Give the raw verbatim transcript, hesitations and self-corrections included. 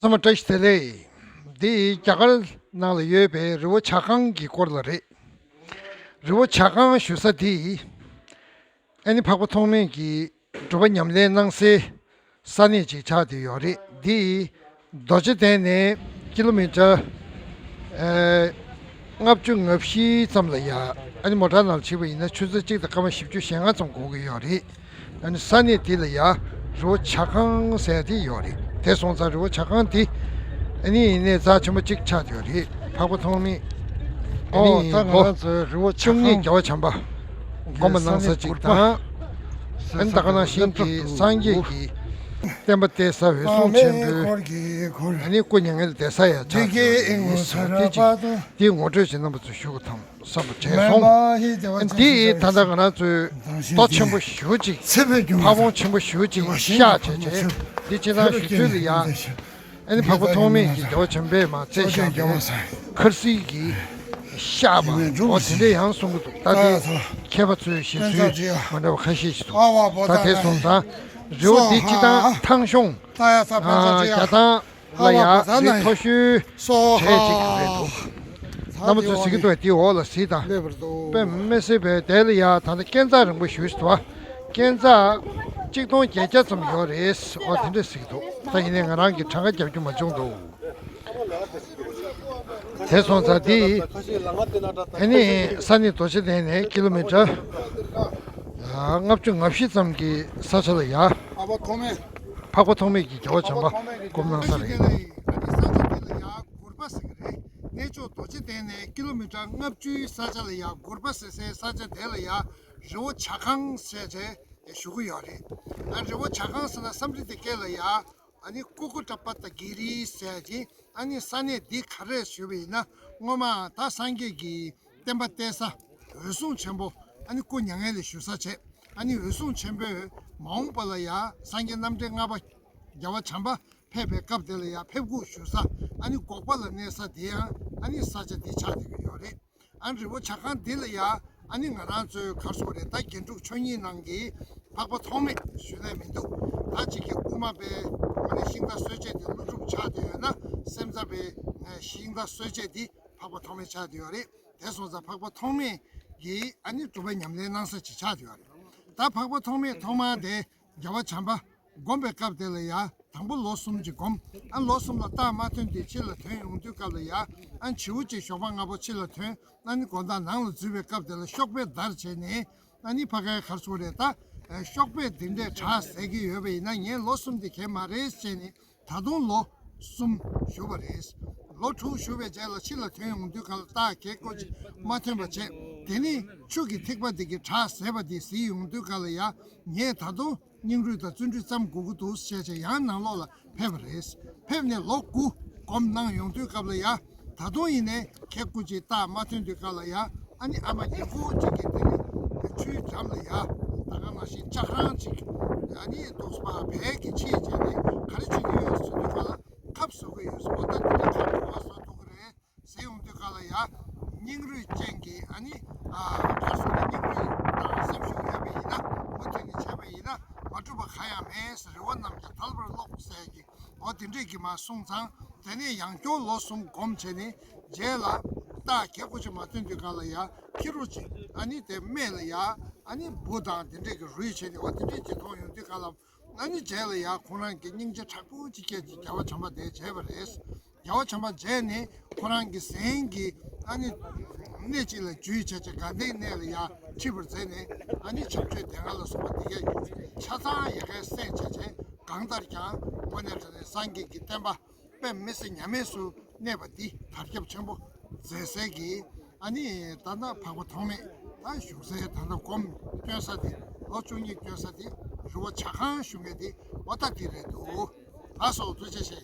ཚང་མ་བཀྲ་ཤིས་བདེ་ལེགས། འདི་རྒྱ་གར་ནང་ལ་ཡོད་པའི་རི་བོ་བྱ་རྐང་གི་སྐོར་ལ་རེད། རི་བོ་བྱ་རྐང་ཞུ་ས་འདི་ཨ་ནི་འཕགས་པ་ཐོགས་མེད་ཀྱི་སྒྲུབ་པ་ཉམས་ལེན་གནང་སའི་ས་གནས་ཅིག་ཆགས་བསྡད་ཡོད་རེད། འདི་རྡོ་རྗེ་གདན་ནས་ཀི་ལོ་མི་ཊར་ཨེ་ལྔ་བཅུ་ང་བཞི་ཙམ་ལ་ཡ། ཨ་ནི་མོ་ཊ་ནང་ལ་ཕྱིན་པ་ཡིན་ན་ཆུ་ཚོད་གཅིག་དང་སྐར་མ་བཞི་བཅུ་ཞེ་ལྔ་ཙམ་འགོར་གི་ཡོད་རེད། ཨ་ནི་ས་གནས་འདི་ལ་ཡ་རི་བོ་བྱ་རྐང་ཟེར་དེ་ཡོད་རེད། དེ་སོང་ཙང་རི་བོ་བྱ་རྐང་འདི་ཨ་ནི་གནས་རྩ་ཆེན་པོ་གཅིག་ཆགས་ཡོད་རེད། འཕགས་པ་ཐོགས་མེད་ཨ་ཨོ་ནི་ད་ང་ལོ་རང་ཚོའི་རི་བོ་བཅུ་བཅུ་གཉིས་གཉིས་རྒྱལ་བ་བྱམས་པ་དགོངས་པ་གནང་ས་གཅིག་དང་། ཨ་ནི་ད་ག་ནང་བཞིན་གྱི་སངས་རྒྱས་ཀྱི་བསྟན་པ་གཏད་ས་འོད་སྲུང་ཆེན་པོའི་ཨ་ནི་སྐུ་མྱ་ངན་ལས་འདས་ས་ཡ་ཆགས་ཡོད་རེད། དེ་ཅིག་དེའི་ངོ་སྤྲོད་ཅིག་རྣམ་པ་ཚོ་ཞུ་དགོས་དང་། བསམ་པ་བྱས་སོང་། འདི་ད་ལྟ་ང་རང་ཚོའི་རྡོ་ཆེན་པོ་ཞེ་པོ་ཅིག་ཕ་བོང་ཆེན་པོ་ཞེ་པོ་ཅིག་གཤགས་བྱས་བྱས་འདི་སྤྱིར་བཏང་ཞུ་ཚུལ་ལ་ཡ། ཨ་ནི་འཕགས་པ་ཐོགས་མེད་ཀྱི་རྒྱལ་བ་བྱམས་པས་མ་བཙས་བཞག་པའི་འཁར་གསིལ་གྱི་བཤགས་པ་འོ་དེ་འདྲ་ཡང་གསུང་གི་འདུག་ད་དེ་མཁས་པ་ཚོས་བཞེད་ཚུལ་མ་འདྲ་བ་ཁ་ཤས་ཤིག་འདུག་ད་དེ་སོང་ཙང་རི་བོ་འདི་སྤྱིར་བཏང་ཐང་གཤོང་རྒྱ་ཐང་ལ་ཡ་རི་མཐོ་ཤོས་གྲས་གཅིག་རེད་འདུག་རྣམ་པ་ཚོས་གཟིགས་ཀྱི་འདུག་པ་དེའི་འོག་ལ་གཟིགས་དང་། དཔེ་མི་སྲིད་པའི་དེ་ལ་ཡ་ད་ལྟ་སྐས་འཛེག་རིང་པོ་ཞེ་པོ་ཞིག་འདུག་པ། སྐས་འཛེག་གཅིག་སྟོང་བརྒྱད་བརྒྱ་ཙམ་ཡོད་རེད། འོ་དེ་འདྲ་གཟིགས་འདུག་ད་ཡིན་ནའི་ང་རང་གིས་གྲངས་ཀ་རྒྱབ་རྒྱུ་མ་བྱུང་འདུག་དེ་སོང་ཙང་འདི་ཨ་ནི་ས་གནས་རྡོ་རྗེ་གདན་ནས་ཀི་ལོ་མི་ཊར་ལྔ་བཅུ་ང་བཞི་ཙམ་གྱི་ས་ཆ་ལ་ཡ། འཕགས་པ་ཐོགས་མེད་ཀྱི་རྒྱལ་བ་བྱམས་པ་སྒོམ་གནང་ས་རེད། ཨ་ནི་ས་ཆ་དེ་ལ་ཡ་གུར་པ་ཟེར་གྱི་རེད། གནས་མཆོག་རྡོ་རྗེ་གདན་ནས་ཀི་ལོ་མི་ཊར་ལྔ་བཅུའི་ས་ཆ་ལ་ཡ་གུར་པ་ཟེར་སའི་ས་ཆ་དེ་ལ་ཡ་རི་བོ་བྱ་རྐང་ཟེར་བྱས་ཞུ་གི་ཡོད་རེད། ཨ་རི་བོ་བྱ་རྐང་ཟེར་ན་སཾ་སྐྲྀ་ཏ་སྐད་ལ་ཡ་ཨ་ནི་ཀུ་ཀུ་ཊ་པར་ཏ་གི་རི་ཟེར་གྱི། ཨ་ནི་ས་གནས་འདི་ག་རེ་ཞུས་པ་ཡིན་ན་སྔོན་མ་ད་སངས་རྒྱས་ཀྱི་བསྟན་པ་གཏད་ས་འོད་སྲུང་ཆེན་པོ་ཨ་ནི་སྐུ་མྱ་ངན་ལས་ཞུ་ས་བྱས། ཨ་ནི་འོད་སྲུང་ཆེན་པོས་མ་འོངས་པ་ལ་ཡ་སངས་རྒྱས་རྣམ་འདྲེན་ལྔ་པ་རྒྱལ་བ་བྱམས་པ་ཕེབས་པའི་སྐབས་དེ་ལ་ཡ་ཕེབས་སྒུག་ཞུ་ས་ཨ་ནི་འགོག་པ་ལ་གནས་ས་དེ་ཡང་ཨ་ནི་ས་ཆ་འདི་ཆགས་བསྡད་ཀྱི་ཡོད་རེད། ཨ་ནི་རི་བོ་བྱ་རྐང་འདི་ལ་ཡ་ཨ་ནི་ང་རང་ཚོའི་ག་རེ་ཟེར་དགོས་རེད། ད་རྒྱན་དྲུག་མཆོག་གཉིས་ནང་གི་འཕགས་པ་ཐོགས་མེད་ཞུ་ལས་མི་འདུག་ད་ཅིག་གི་དབུ་མ་པའི་ཨ་ནི་ཤིང་རྟ་གསོད་བྱེད་དེ་ཀླུ་སྒྲུབ་ཆགས་བསྡད་ཡོད་ན་སེམས་རྩ་པའི་ཤིང་རྟ་གསོད་བྱེད་དེ་འཕགས་པ་ཐོགས་མེད་ཆགས་བསྡད་ཡོད་རེད། དེ་སོང་ཙང་འཕགས་པ་ཐོགས་མེད་ཀྱིས་ཨ་ནི་སྒྲུབ་པ་ཉམས་ལེན་གནང་ས་ཅིག་ཆགས་བསྡད་ཡོད་རེད། ད་འཕགས་པ་ཐོགས་མེད་ཐོག་མར་དེ་རྒྱལ་བ་བྱམས་པ་སྒོམ་པའི་སྐབས་དེ་ལ་ཡ་དང་པོ་ལོ་གསུམ་ཅིག་སྒོམ། ཨ་ལོ་གསུམ་ལ་རྟགས་མ་ཐོན་དུས་ཕྱི་ལ་ཐོན་ཡོང་དུས་སྐབས་ལ་ཡ་ཨ་བྱིའུ་ཅིག་ཞོགས་པ་སྔ་པོ་ཕྱི་ལ་ཐོན། ཨ་ནི་དགོང་དག་ནང་ལ་འཛུལ་བའི་སྐབས་དེ་ལ་གཤོག་པས་བརྡར་བྱས་ནས་ཨ་ནི་ཕ་གིར་ག་རེ་ཟེར་དགོས་རེད། ད་གཤོག་པས་འདི་འདྲས་གྲ་ཟ་གི་ཡོད་པ་ཡིན་ན་ངས་ལོ་གསུམ་དེ་གས་མ་རེད་ཟེར་ནས། ད་དུང་ལོ་གསུམ་བཞུགས་པ་རེད། ལོ་དྲུག་བཞུགས་པའི་རྗེས་ལ་ཕྱི་ལ་ཐོན་ཡོང་དུས་སྒང་ལ་རྟགས་གལ་སྐོར་ཅིག་མ་ཐོན་པ་བྱས། དེ་ནས་ཆུ་གི་ཐིགས་པ་འདི་གིས་གྲ་ཟས་པ་འདི་གཟིགས་ཡོང་དུས་སྒང་ལ་ཡ་ངས་ད་དུང་སྙིང་རུས་དང་བརྩོན་འགྲུས་བརྩམ་དགོས་ཀྱི་འདུག་ཟེར་བྱས་ཡང་ནང་ལོགས་ལ་ཕེབས་པ་རེད། ཕེབས་ནས་ལོ་དགུ་སྒོམ་གནང་ཡོང་དུས་སྐབས་ལ་ཡ། ད་དུང་ཡིན་ནའི་ཁལ་དཀར་པོ་ཅིག་རྟགས་མ་ཐོན་དུས་སྒང་ལ་ཡ། ཨ་ནི་ཨ་མ་ཉི་ཧོ་ཅིག་གིས་དེ་ནི་ཆུའི་འགྲམ་ལ་ཡ། ད་ག་ནང་བཞིན་ལྕགས་རང་ཅིག་ཨ་ནི་འདུག་སེ་བལ་གྱིས་ཕྱེས་བྱས་ནས་ག་རེ་བྱེད་ཀྱི་ཡོད་ཟེར་དུས་སྒང་ལ་ཁབ་བཟོ་གི་ཡོད་ཟེར། འོ་ད་དེ་འདྲ་ཁབ་ག་པར་བཟོ་ཐུབ་ཀྱི་རེད་ཟེར་ཡོང་དུས་སྒང་ལ་ཡ། སྙིང་རུས་ཅན་གྱི་ཨ་ནི་ཨ་ག་རེ་ཟེར་དགོས་རེད། སྙིང་རུས་དང་སེམས་ཤུགས་ཡོད་པ་ཡིན་ན། མུ་མཐུད་ནས་བྱས་པ་ཡིན་ན་མ་གྲུབ་པ་གང་ཡང་མེད་ཟེར། རི་བོ་རྣམས་ཀྱང་དལ་བར་རློག་ཟེར་གྱི། འོ་དེ་འདྲས་ཀྱི་མ་གསུངས་ཙང་། དེ་ནས་ཡང་བསྐྱར་ལོ་གསུམ་སྒོམ་བྱས་ནས་རྗེས་ལ་རྟགས་གལ་པོ་ཅིག་མ་ཐོན་དུས་སྒང་ལ་ཡ་ཁྱི་རོ་ཅིག་ཨ་ནི་དེ་སྨད་ལ་ཡ་ཨ་ནི་འབུ་དང་དེ་འདྲས་ཀྱི་རུས་བྱས་ནས་འོ་དེ་འདྲས་ཅིག་མཐོང་ཡོང་དུས་སྒང་ལ། ཨ་ནི་རྗེས་ལ་ཡ་ཁོང་རང་གི་སྙིང་རྗེ་དྲག་པོ་ཅིག་སྐྱེས་ཀྱི་རྒྱལ་བ་བྱམས་པ་དེ་མཇལ་བ་རེད། རྒྱལ་བ་བྱམས་པ་མཇལ་ནས་ཁོ་རང་གི་གཟན་གྱི་ཨ་ནི་གནས་གཅིག་ལ་འཇུས་བྱས་བྱས་དགའ་ལྡན་གནས་ལ་ཡ་ཁྲིད་པར་མཛད་ནས། ཨ་ནི་ཆབ་ཆོས་སྡེ་ལྔ་ལ་སོགས་པ་འདི་གས་ཆ་ཚང་ཡ་གས་གསན་བྱས་བྱས། གང་ལྟར་ཀྱང་དངོས་གནས་དྲང་གནས་སངས་རྒྱས་ཀྱི་བསྟན་པ་དཔེ་མི་སྲིད་ཉམས་དམས་སུ་གནས་པ་འདི་དར་ཁྱབ་ཆེན་པོ་མཛད་སའི་གི། ཨ་ནི་ད་ལྟ་འཕགས་པ་ཐོགས་མེད་ད་བཞུགས་སའི་ད་ལྟ་སྒོམ་སྐྱོན་ས་དེ། ལོ་བཅུ་གཉིས་སྐྱོན་ས་དེ་རི་བོ་བྱ་རྐང་ཞུ་མཁན་དེ་འོ་ད་དེ་རེད་འདུག་ལགས་སོ། ཐུགས་རྗེ་ཆེ།